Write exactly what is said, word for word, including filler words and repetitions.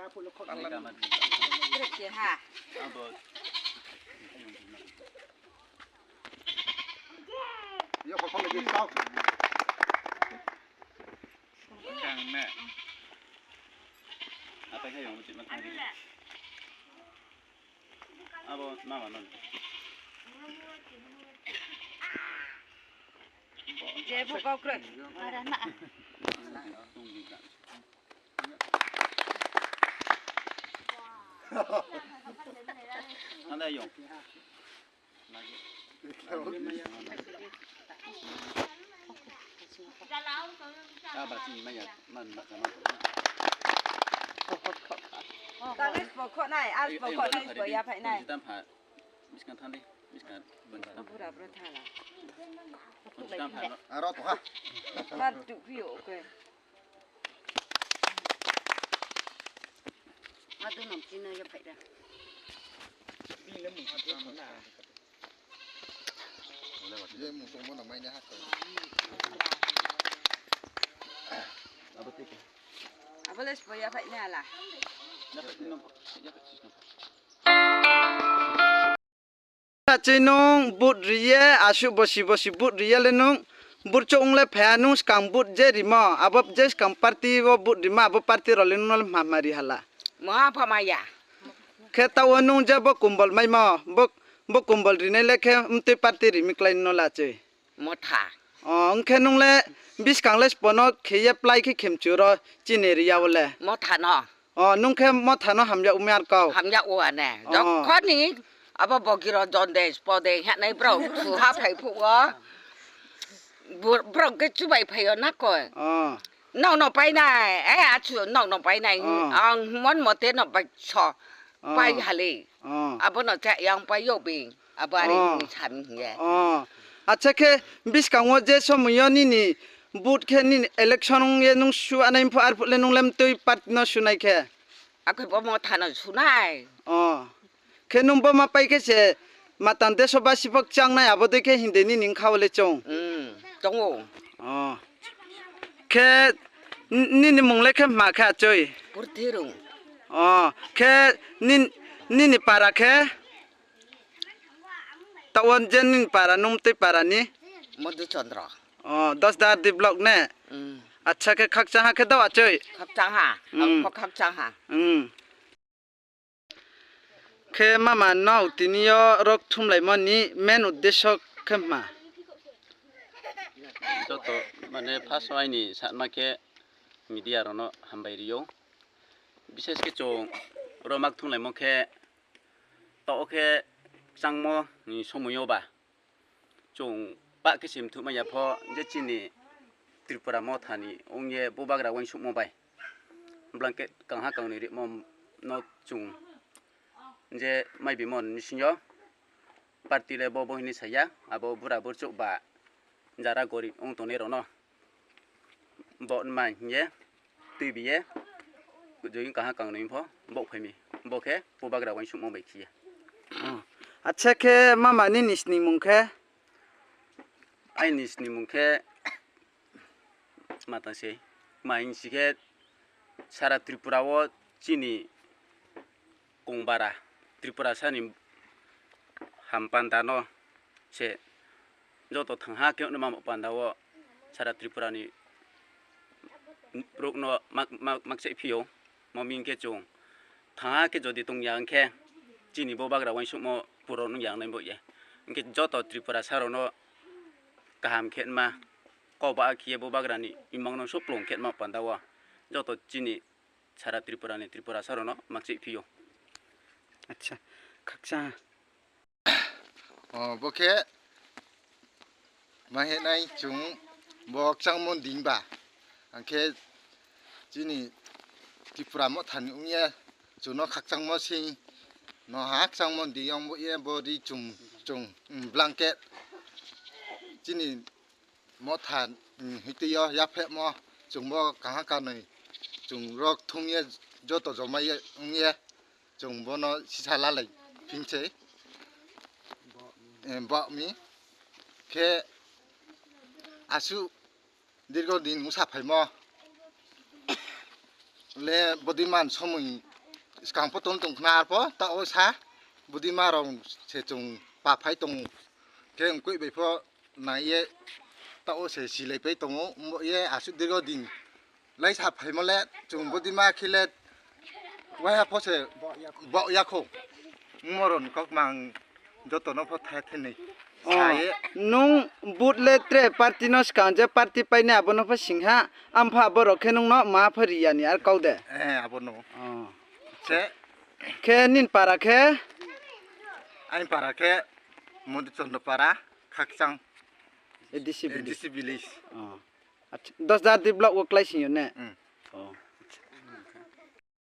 Kama di. Krik ke ha. Abo. Yo, kok kok lagi kau. Kang me. Apa kaya yang mesti makan? Abo mama non. Je bu kau krik. Ada nak. Anda yo. Kales pokok nai, al pokok nai, boya phai nai. Bura bura thala. Aro to ha. Bar tu phi oke. Adu nom chino ya phai da. Ye mung tongbo na mai na ha ko. Abo les boya phai na la. Chai nung vote riye, asuk bosi bosi vote riye le nung, burchok wng le phaya nung skang vote je rimo, abo je skang party o vote rima, abo party rok le nung no le ma ma ri hala. Moha pha maya. Khe tao nung je bo kumbol maimo, bo, bo kumbol rinai le khe mtwi party rimi klai no la chai. Motha. O, wng khe nung le biskang le spono khe ye plai khe khemchu ro chini ri ya o le. Motha no. O, nung khe motha no hamya umi ar kau. Hamya o ane. O. Jokhoni abo bogiro jonde spode hanai bro su ha phai phu o. Bur-, bro ke chubai phai o na koi. O. Nok no painai, eh, achu nok no painai. O. Ang mon mote no bai so. O. Pai hali. O. Abo no cha yang pai yo bing. Abo ari Oh. Ni sami hiye. Oh. Acha khe biskango je somoyo nini vote khe nini election wng ye nung su anai pho ar phutle nung lem twi party no sunai khe. Akhe bo mo thano sunai. Oh. Khe nung bo ma pai khe se matan deso basi bok changnai abo de khe hinde nini wngkha ole chong. Hmm. Tongo. Oh. Khe n-, nini mung le khe ma khe achoi. Purthirung. Oh. Khe nin-, nini para khe. Tawan je nini para nung tei para ni? Madhuchandra. Oh, Dasdar di block ne? Mm. Acha khe khakchang ha khe dao achoi? Khakchang ha. Mm. Ang kho khakchang ha. Mm. Khe mama no tini yo rok thumlai mo ni main uddesho khe ma? Joto mane first o aini sanma khe media rok no hambai rio. Bishes khe chwng oro mak thumlai mo khe to khe changmo ni somoi o ba. Chwng pah khe sim thumai ya pho je chini Tripura motha ni wng ye bubagra uansukmo bai blanket kangha kangnwi rimo no chwng je mai bimon ni sing yo party le bo bo hini saya abo bura burchuk ba jara gorib wng tongnai rok no. Bo ma hiye twi biye join kaha kangnwi pho bo phaimi bo khe bubagra uansukma bai khiya. Oh. Acha khe mama nini snimung khe? Aini snimung khe mata se ma hinsi khe sara Tripura o chini Kongbara Tripurasani ham panda no se joto thangha khe wngma panda o sara Tripura ni rok no mak, mak, makchai phio. Mo ming khe chwng thangha khe jodi tong ya hwnkhe chini bo bagra uansukmo puro nung ya wngnai bo ye. Hwnkhe joto Tripura saro no kaham khe ma kok ba khiye bo bagra ni imang no suplung khe ma panda o joto chini sara Tripura ni Tripura saro no makchai phio. Acha, khakcha. O, bo khe ma he nai chwng bo khakchangmo ding ba. Ang khe chini Tripura motha ni wng ye chwng no khakchangmo sing no ha khakchangmo ding yong bo ye bo ri chwng chwng, mm, blanket chini motha, mm, hitwi o yaphemo chwngbo kaha kanwi chwng rok thung ye joto joma ye wng ye chwng bono sisa lalai phin se, eh, bokni khe asu dirgo din wngsa phaimo le bodiman somoi Swkang pho tong tong khna arpho ta o sa budima rong se chung pa phai tong khe wngkui bai pho nai ye ta o se silai pai tongo mo ye asuk dirgo din lai sa phaimo le chung budima khile waiha pho se bo yakho moron kok mang joto no pho thai thai ni. Oh, saye. Nung but le tre party no swkang je party paine abono pho singha, ampha borok khe nungno ma pho riyani ar kau de. Eh, abono. Oh. Se. Khe nin para khe? Ain para khe Mondi Chondro para, Khakchang, A D C village. A D C village. Oh. Acha, Dosda di block o klai singyo ne? Mm. Oh.